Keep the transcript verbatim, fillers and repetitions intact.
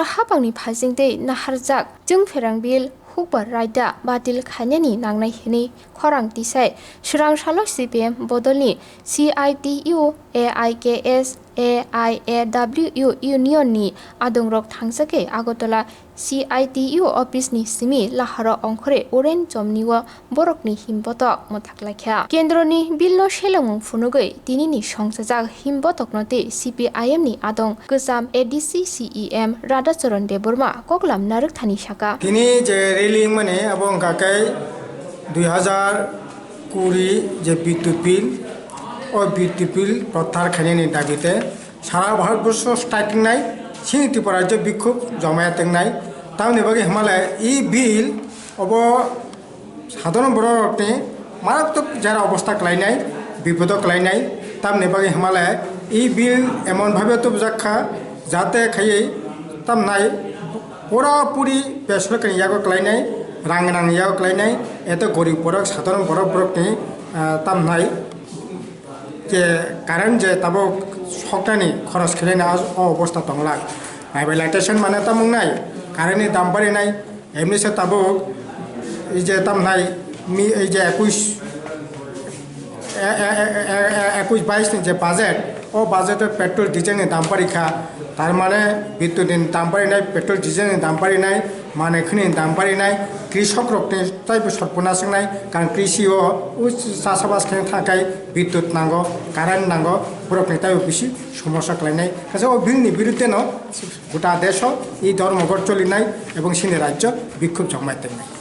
Hapangni phasing tei naharjak chwngpherang bill hukbar raida batil khainani nangnai hwnwi khorang tisai swrang salo C P M bodolni C I T U, A I K S, A I A W U Union ni adongrok thangjakhe Agartala C I T U office ni simi laharo ongkhore Uren Chomni o borokni himbotok mwthak laikha. Kendroni bill no selengmung phunugwi tinini songchajak himbotokno tei C P I M ni adong kwcham A D C C E M Radhacharan Debbarma koklam narwkthani saka. Tini je rally wngmani abo wngkha khe dui hazar kuri je Bidyut bill, o Bidyut bill protyahar khainani dagite sara Bharatborsho strike wngnai, chini Tripura rajyo bikhub jomaya tongnai. Tamoni bagwi hwnmale e bill obo sadharon borok rokni maratwk jera obostha kwlainai, bipodo kwlainai. Tamoni bagwi hwnmale e bill emon bhabe tubujak kha, jate khaiwi tamnai pura puri besorkari yago kwlainai, rang rang yago kwlainai, eto gorib borok, sadharon borok, borokni, ah, tamnai je current je tabuk soknani khoros khlaina o obostha tonglak. Rehabilitation mane tamo wngnai, current ni dam barinai, emni se tabuk ei je tamnai mi ei je ekush, e, e, e, e, e, ekush bais ni je budget, o budget o petrol diesel ni dam barikha, tar mane bidyut ni dam barinai, petrol diesel ni dam barinai, manwi khwnwi ni dam barinai, krisok rokni taibo sorponas wngnai, karon krisi o u chasabas khe thangkhai bidyut nango, current nango, borokni taibo bisi somosa khlainai. Kaisa o bill ni birudde no gota desho e dhormogor cholinai ebong chini rajyo bikhub jomai tongnai.